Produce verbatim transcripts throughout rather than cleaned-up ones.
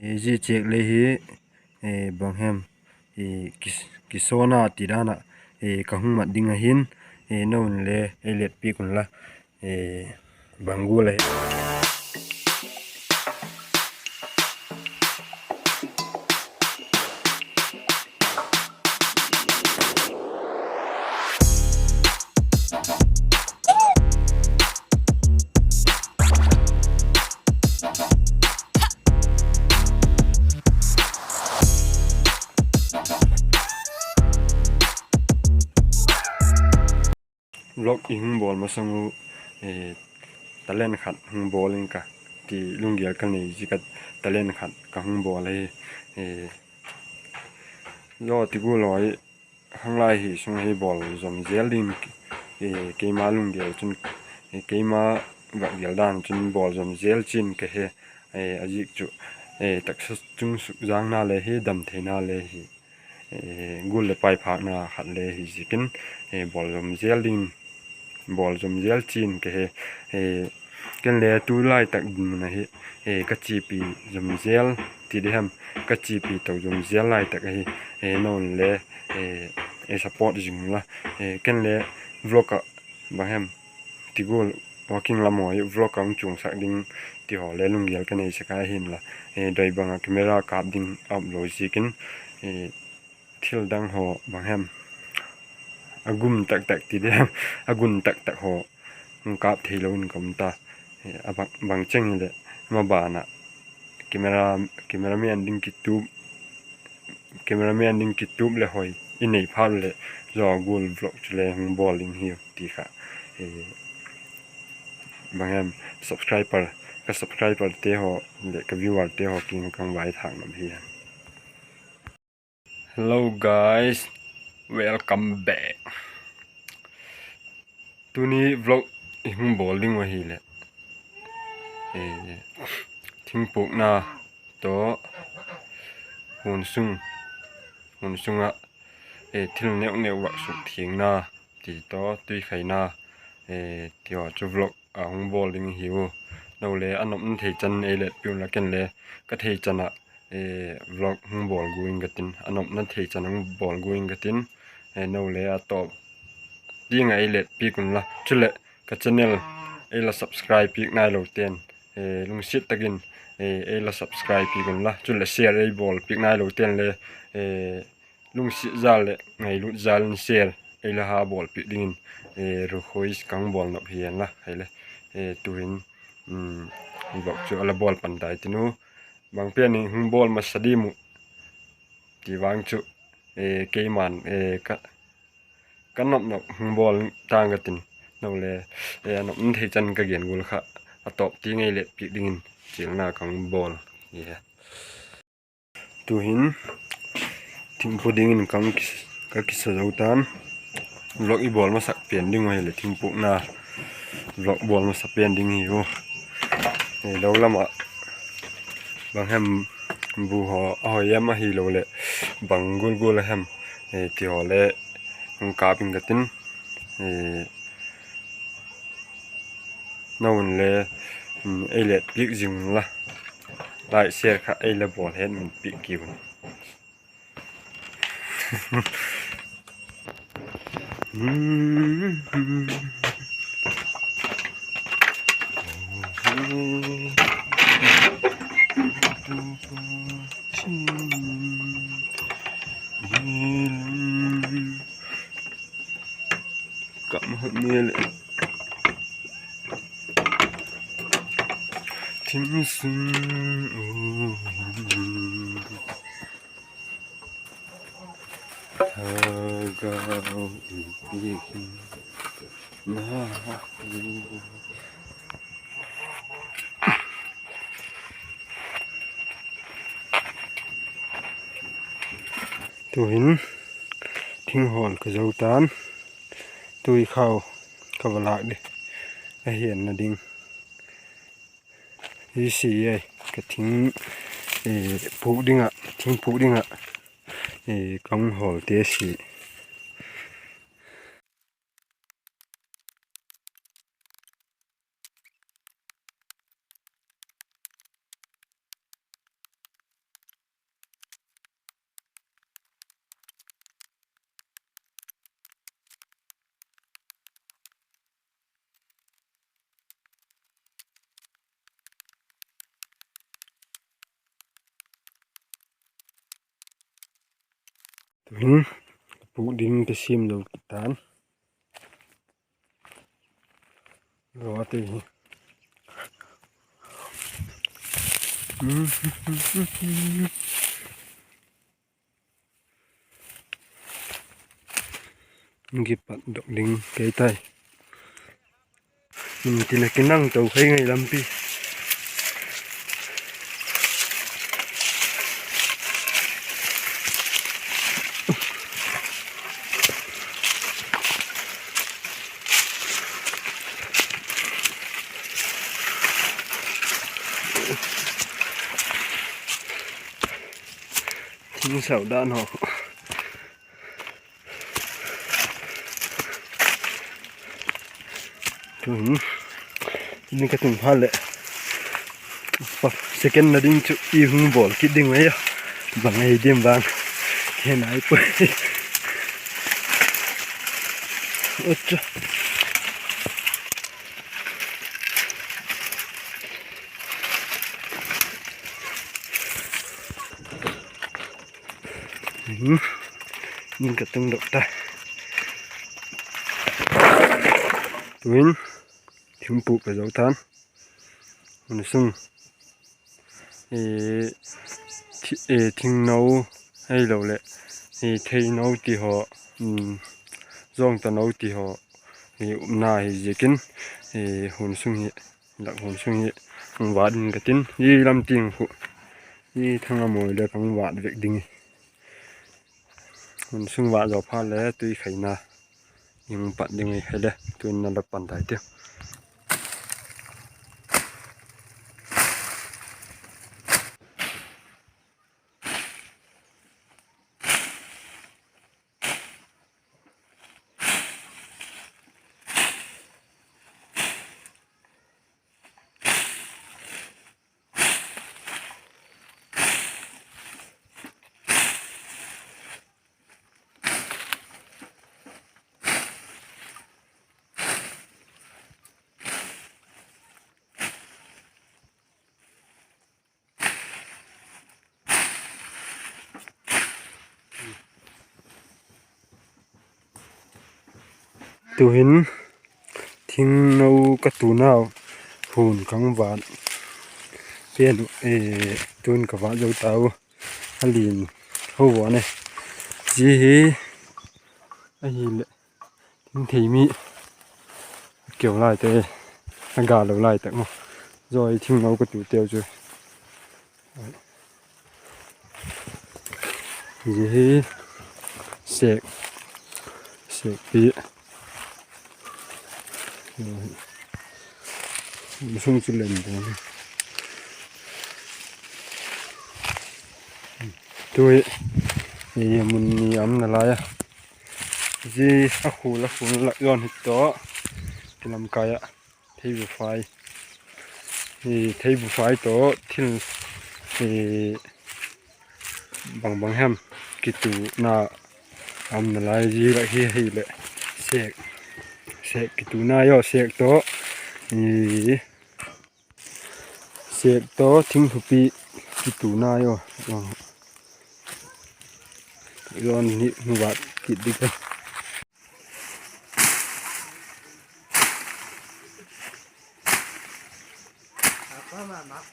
Zia chêk le hi, bang hem, kisawn a ti dan ah ka hung mat ding ahi'n, nau in le ei let piak unla, bang gual ahi. Vlog i hung bawl masang u, talent khat hung bawl ing ka ti lunggel ka nei ziak a, talent khat ka hung bawl ahi. Zaw ti gual haw, khanglai hi sung hi bawl zom zel ding, keima lunggel chun, keima vak gel dan chun bawl zom zel chi'n ka he. A ziak chu taksa chung sukzangna le hi, dam theina le hi, gual leh pai phâkna khat le hi ziakin, bawl zom zel ding, bawl zom zel chi'n ka he. Ken le tu lai tak dinmun ahi, ka chiapi zom zel ti di hem, ka chiapi to zom zel lai tak ahi. Nau in le ei support zing unla, ken le vlog ah bang hem ti gual, walking lam haw vlog a hung chuangsak ding ti haw le lunggel ka neisak a, ahinla doi bang ah camera kâp ding a um lo ziakin, thil dang haw bang hem, a gum tak tak ti di hem, a gun tak tak haw hung kâp theilo in ka um ta. Bang cheng hileh, maban ah cameraman ding kitup leh hoi i nei phat leh, zaw gual vlog chule hung bawl ding hiu ti kha, bang hem, subscriber, ka subscriberte haw leh ka viewerte haw kiang ah ka hung vaithâk nop hi. Hello guys, welcome back. Tuni vlog i hung bawl ding uh ahileh, thingpuakna tawh, hun sung, hun sung ah thil neu neu vak sukthiangna ti tawh tuikhaina ti haw chu vlog a hung bawl ding hiu. Nau le a nopna thei chan ei let piak unla, ken le ka thei chan ah vlog hung bawl guai ing ka tin, a nopna thei chan hung bawl guai ing ka tin, nau le a tawp tiang ah ei let piak unla, chuleh ka channel ei la subscribe piak nailote'n lungsiat tak in ei la subscribe piak unla, chuleh share ei bawl piak nailote'n le lungsiat jal leh ngailut jal in share ei la ha bawl piak dingin request ka hung bawl nop hi hen la. Hile, tuhin vlog chu a la bawl pan tai tin u, bang pen in hung bawl masa diam uh ti vang chu, keima'n ka nop nop hung bawl tang ka tin, nau le a nop thei chan ka gen gual kha a tawp tiang ei let piak dingin chialna ka hung bawl hi. Tuhin thingpu dingin ka kisa zo ta'n, vlog i bawl masak pen ding uh hileh thingpuakna vlog bawl masa pen ding hiu. Lo lam ah bang hem, bu haw a hoi em ahiloleh bang gual gual a hem ti haw le hung kâp ing ka tin, nau in le ei let piak zing unla, like share kha ei la bawl het min piak ki un. Kam hat ni le thim sung u hin thagau in piak hin na. Tuhin thinghawl ka zo ta'n, tuikhau ka va lâk di a hianna ding. Hi si ai ka thing, puk ding ah, thing puk ding ah ka hung hawlte si. Hin, pûk ding ka siam lo kit ta'n. Lo a te hi. Kipat dok ding kei tai. Inti le kinang to hei ngai lampi. Thing sau dan ho. Tu'hin, ni ka tung phat leh, second na ding chu i hung bawl kit ding mai a. Bang ei diam bang, he nai pui. Acha. Ni ka tung dok ta. Tu'hin, thingpuk ka zo ta'n. Hun sung, thingno, ahiloleh theino ti haw, zawngtano ti haw, umna hi ziakin, hun sung hi, lak hun sung hi, hung vât in ka tin, i lam tiang khu, i thang a mawi le ka hung vât vek ding i. Hun sung vât zaw phat le tui khaina i hung pat ding i, hile tu'hin na la pan tai tiu. Tu'hin thingno ka tunau hun ka hung vât pen uh, tu'hin ka vât zo tau a, a lian ho vua ne. Zia hi ahileh thingthei mi a keu lai te, a ga lo lai tak maw. Zawi thingno ka tuteu chu. Zia hi sêk, sêkpi. Sung chu lem dawn. Tu'hin, mun ni a um nalai a. Zia a khul a khul lak zawn hi tawh, kilamkai ah theibuphai, theibuphai tawh thil bang bang hem kituna a um nalai. Zia lak hi hileh sêk, sêk kituna aw, sêk tawh, sêk tawh thingthupi kituna aw. Zia ni hung vât kit ding ka.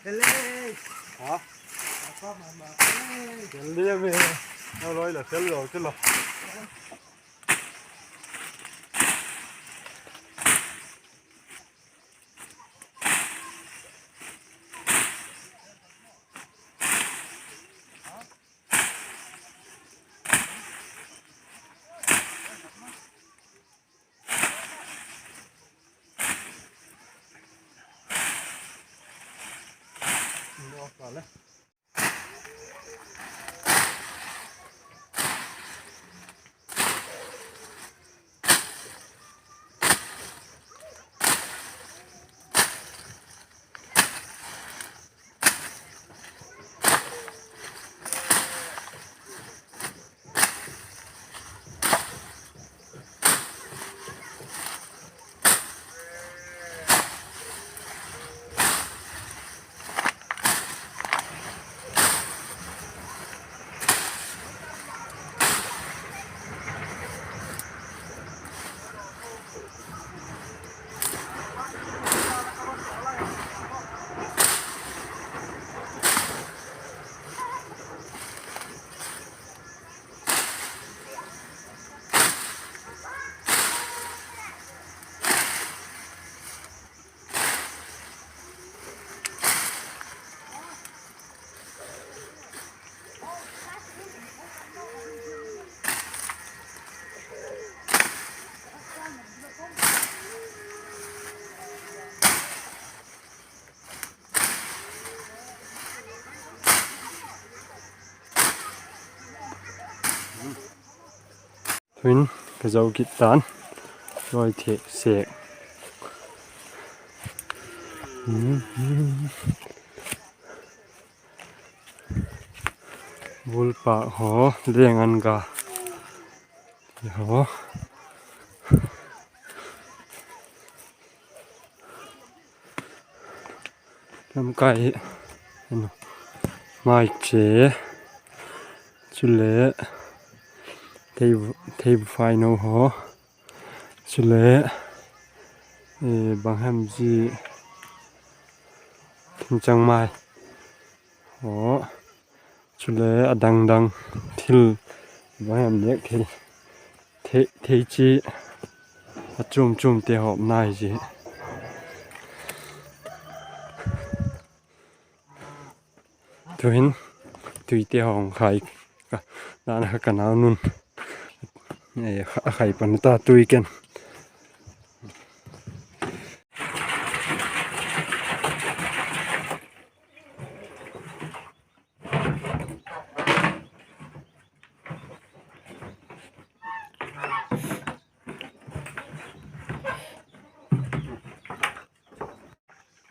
Fel liam e, a loi la fel lo chu lo. Tuin ka zo kit ta'n, lawi thek sek. Bulpak haw, leng an ga haw. Lamkai hi, maiche, chule theibu, theibu fai no haw, chule, bang hem zi, thingchang mai haw, chule a dang dang thil, bang hem nêk thei, thei, thei chi, a chuam chuamte hawp nai zi. Tuhin, tuite hawng khai, ka, dan kha ka nau nun, a khai pan ta tui ken.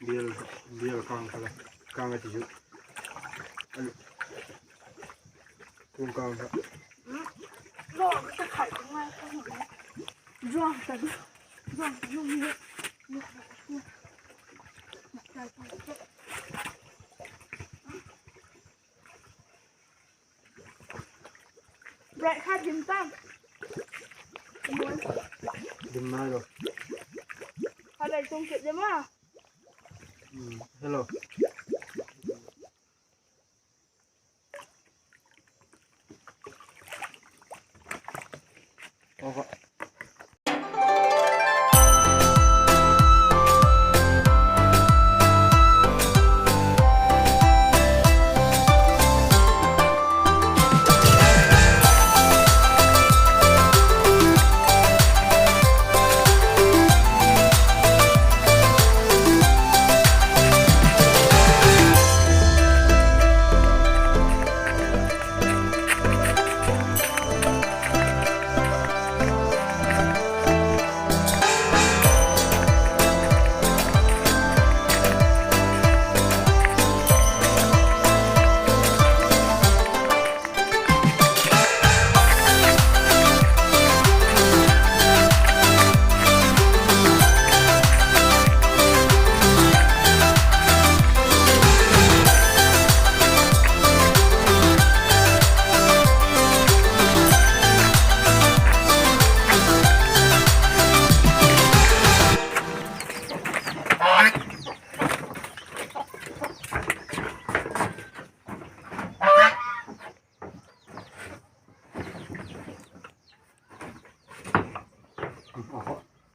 Bial, bial kang kha la, kang a ti ju. Kum kang kha. Break kha dim ta. Dim nai lo. Kha lei tung kit dim a. Hello.